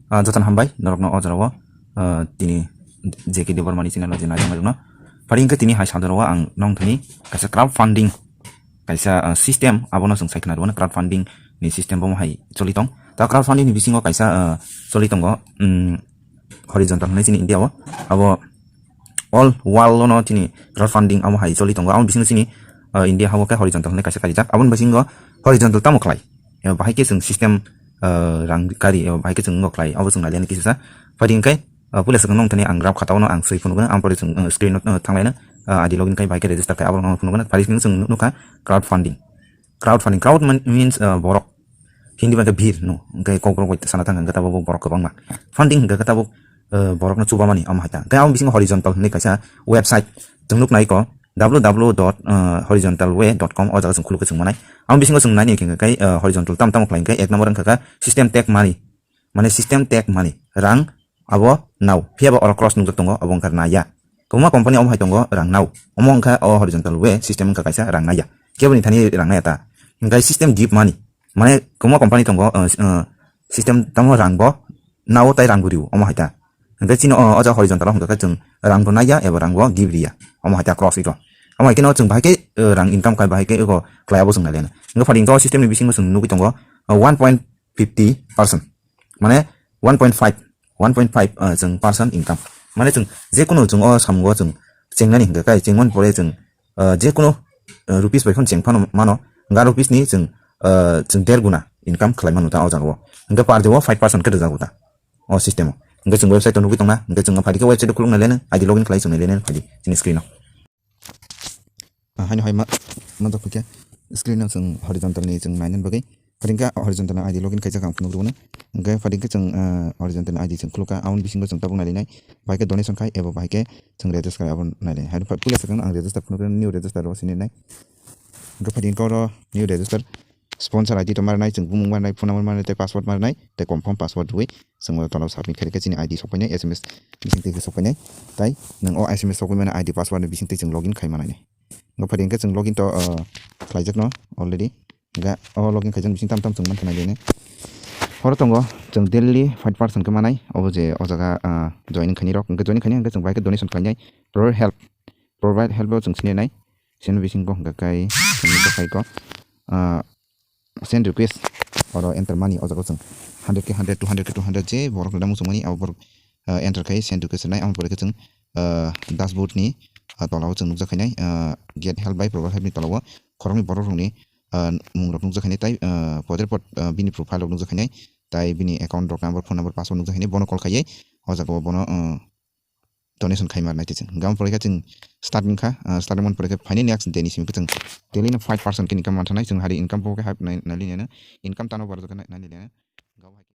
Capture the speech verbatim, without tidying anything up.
Ah, jotono hambai, norokno o jorao, ah, tini J K Debbarmani channel o je naijak naijak no. Phari hwnkhe tini hai salrao ang nong thani kaisa crowdfunding, kaisa, ah, system, abono chwng sai khna rwmano crowdfunding ni system bo hai choli tong. Ta crowdfunding ni bisingo kaisa, ah, choli tongo, um, horizontal hwnwi chini India o. Abo all world no chini crowdfunding amo hai choli tongo. Amo bisingo chini, ah, India habo khe horizontal hwnwi kaisa kaijak. Aboni bisingo horizontal tamo khlai? Eba bahai khe chwng system, ah, rang kari, eba bahai khe chwng wng khlai, abo chwng nai liya ni kisa sa. Phai di hwnkhe, ah, puila swkang nong thani ang graph khata o no ang swi phunuk gana, ampore chwng, ah, screen no, ah, thang lai na, ah, I D login khai bahai khe register khai, abo no phunuk gana, phai di hwnkhe chwng nuk kha crowdfunding. Crowdfunding, crowd man-, means, ah, borok. Hindi bai khe bhir no, hwnkhe kok borok bai sana thang hwnkhe tabuk borok kwbangma. Funding hwnkhe tabuk, ah, borok no chuba mani, omo hai ta. Hwnkhe abo bisingo horizontal hwnwi kaisa website chwng nuk nai ko, W W W dot horizontal way dot com, o jaga chwng khuluk khe chwng manai. Amo bisingo chwng nai ni hwnkhe kai, ah, horizontal tam tamo khlai hwnkhe ek number wngkha kha system take money. Mane system take money. Rang abo nao. Phiya ba oro cross nukjak tongo, abo wngkha naya. Kwbangma company omo hai tongo rang nao. Omo wngkha o horizontal way system wngkha kaisa rang naya. Kebo ni thani rang naya ta. Hwnkhe system give money. Mane kwbangma company tongo, ah, ah, system tamo rang bo nao tai rang bo rio, omo hai ta. Hwnkhe chini o, o jaga horizontal o hwnkha khe chwng rang bo naiya eba rang bo give riya. Omo hai ta cross ito. Omo hai khe no chwng bahai khe, eh, rang income khai bahai khe ego khlai abo chwng nai leno. Hwnkhe phai hwnkhe o system ni bisingo chwng nugwi tongo, eh, one point fifty percent. Mane one point five, one point five, eh, chwng percent income. Mane chwng je kunu chwng o samungo chwng chengnani hwnkhe kai chengmani pore chwng, eh, je kunu, eh, rupees bai phano cheng phano mano. Hwnkhe rupees ni chwng, eh, chwng der guna income khlai mano ta o jaga o. Hwnkhe per day o five percent khe rwjago ta. O system o. Hwnkhe chwng website o nugwi tongna, hwnkhe chwng phaidi khe website o khulukna leno, I D login khlai chwng leno, phaidi chini screen o. Ah, haino hai ma, ma dokho khe screen o chwng horizontal ni chwng naina bagwi. Phaidi khe horizontal ni I D login khaijak ang phunuk rwno. Hwnkhe phaidi khe chwng, ah, horizontal ni I D chwng khulukha, aboni bisingo chwng tabuk nailainai. Bahai khe donation khai ebo bahai khe chwng register khai abo nailainai. Haino pha-, puila swkang ang register phunuk rwno, new register o sinirnai. Hwnkhe phaidi khe oro new register. Sponsor I D to marnai, chwng bumung marnai, phone number marnai, tei password marnai, tei confirm password rwui chwng o tola o submit khaikhe chini I D sokpainai, S M S bising twi sokpainai, tai nwng o S M S sokpaimani I D password ni bising twi chwng login khai manai. Hwnkhe phaidi hwnkhe chwng login to, uh, khlaijakno already. Hwnkhe o login khaijak bising tam tam chwng mankha nailene. Oro tongo chwng daily five percent khe manai, obo je o jaga, uh, joining khainai rok, hwnkhe joining khainai hwnkhe chwng bahai khe donation khlainai, provide help, provide help o chwng sinai nai. Sini bisingo hwnkhe kai sini bakhai ko, ah, send request oro enter mani o jaga chwng hundred khe hundred, two hundred khe two hundred je borok rwna muchungmani abo borok, ah, enter khai send request rwnai. Aboni pore khe chwng, ah, dashboard ni, ah, tola o chwng nukjak khainai, ah, get help by provide help ni tola o khoroknwi borok rokni, ah, mung rok nukjak khainai tai, ah, poder pot, ah, bini profile rok nukjak khainai tai bini account rok number, phone number, password nukjak khainai bono call khaiwi o jaga o bono, ah, donation khai mar nai te chwng. Hwnkhe amo pore khe chwng start wngkha, ah, start wngmani pore khe phaini next day ni simi khe chwng daily no five percent khe income manthanai chwng hari income bo khe hap nai, nai liya no income tano barjak khe nai, nai liya no.